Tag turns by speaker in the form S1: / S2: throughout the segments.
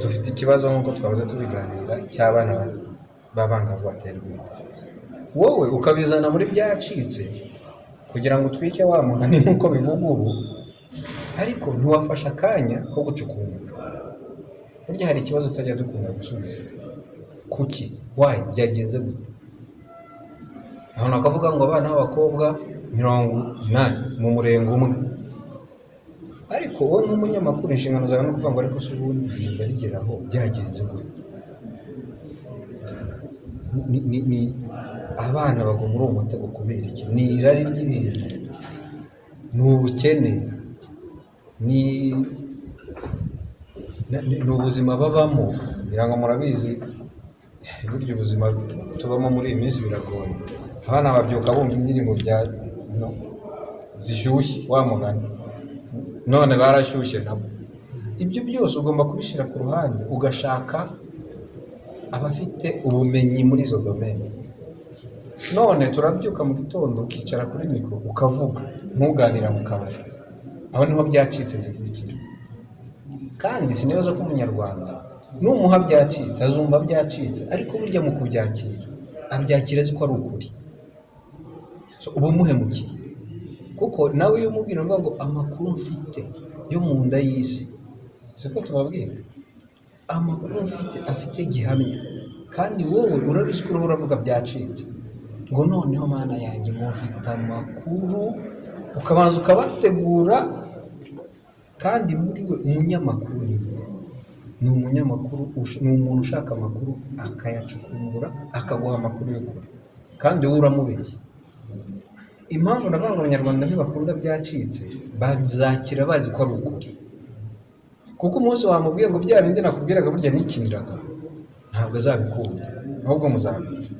S1: Dufite ikibazo nk'uko twahoze tubiganira cy'abana b'abangavu baterwa inda, wowe ukabizana muri byacitse kugira ngo utwike wa mugani nk'uko bivugwa ubu, ariko ntiwafashe akanya ko gucukumbura. Burya hari ikibazo utajya dukunda gusubiza: kuki, why, byagenze gute? Abantu bakavuga ngo abana b'abakobwa 80 mu murenge umwe, ariko wowe nk'umunyamakuru inshingano zawe ni ukuvuga ngo: "Ariko se ubundi birinda bigeraho byagenze gute?" Ni abana bagwa muri uwo mutego kubera iki? Ni irari ry'ibintu, ni ubukene, ni ubuzima babamo. Ngira ngo murabizi, burya ubuzima tubamo muri iyi minsi biragoye. Abana babyuka bumva indirimbo bya no zishyushye, wa mugani none barashyushye nabo. Ibyo byose ugomba kubishyira ku ruhande, ugashaka abafite ubumenyi muri izo domaine. None turabyuka mu gitondo, ukicara kuri mikoro ukavuga ntuganira mu kabari, aho niho byacitse zivukira. Kandi sinibaza ko umunyarwanda numuha byacitse azumva byacitse, ariko burya mu kubyakira abyakira azi ko ari ukuri. So, uba umuhemukiye, kuko nawe iyo umubwira uvuga ngo amakuru mfite yo mu nda y'isi, siko tubabwira amakuru mfite afite gihamya, kandi wowe urabizi ko uriho uravuga byacitse, ngo noneho mana yanjye, ngo mfite amakuru, ukabanza ukabategura. Kandi muri we umunyamakuru ni umunyamakuru, ni umuntu ushaka amakuru akayacukumbura, akaguha amakuru y'ukuri, kandi wowe uramubeshya. Impamvu navuga ngo abanyarwanda ntibakunda byacitse, bazakira bazi ko ari ukuri, kuko umunsi wamubwiye ngo bya bindi nakubwiraga burya nikiniraga, ntabwo azabikunda, ahubwo muzabipfa.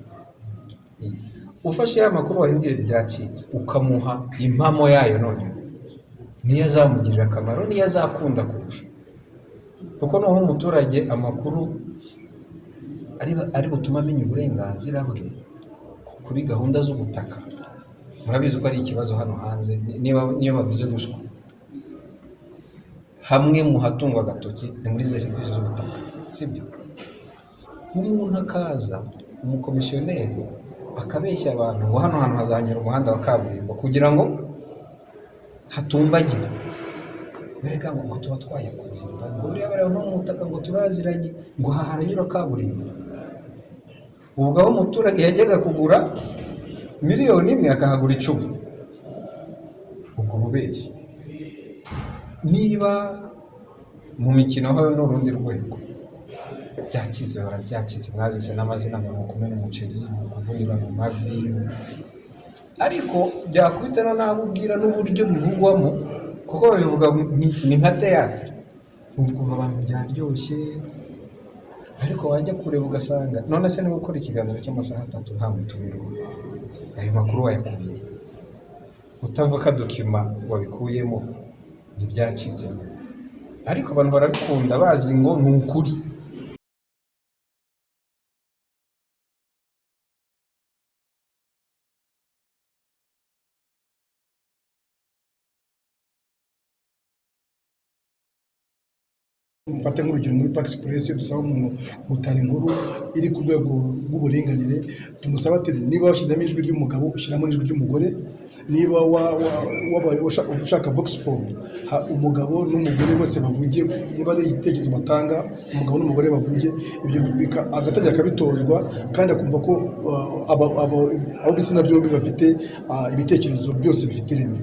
S1: Ufashe ya makuru wahinduye byacitse ukamuha impamo yayo, noneho niyo azamugirira akamaro, niyo azakunda kurusha, kuko noneho umuturage amakuru ari butume amenya uburenganzira bwe kuri gahunda z'ubutaka. Murabizi ko ari ikibazo hano hanze. Niba niyo bavuze ruswa, hamwe mu hatungwa agatoki ni muri za serivisi z'ubutaka, sibyo? Umuntu akaza, umukomisiyoneri akabeshya abantu ngo hano hantu hazanyura umuhanda wa kaburimbo kugira ngo hatumbagire. Bereka ngo tuba twayakuye, ngo buriya bariya no mu butaka ngo turaziranye, ngo aha haranyura kaburimbo. Ubwo aho umuturage yajyaga kugura miliyoni 1 akahagura 10, ubwo bubeshyi. Niba mu mikino ho ni urundi rwego, byacitse, barabyacitse, mwazise n'amazina ngo ni ukumena umuceri, ni ukuvunira mu mavi, ariko byakubitana n'abo ubwira n'uburyo bivugwamo, kuko babivuga nk'iki, ni nka théâtre, ukumva abantu byaryoshye, ariko wajya kureba ugasanga none se niba ukora ikiganiro cy'amasaha 3 nta mutumirwa, ayo makuru wayakuye utavuga document wabikuyemo, ntibyacitse nyine. Ariko abantu barabikunda bazi ngo ni ukuri.
S2: Mfate nk'urugero muri Pax Press, iyo dusaba umuntu gutara inkuru iri ku rwego rw'uburinganire, tumusaba ati: "Niba washyizemo ijwi ry'umugabo, ushyiramo n'ijwi ry'umugore. Niba ushaka vox pop, umugabo n'umugore bose bavuge. Niba ari igitekerezo batanga, umugabo n'umugore bavuge." Ibyo agatangira akabitozwa, kandi akumva ko abo ibitsina byombi bafite ibitekerezo byose bifite ireme.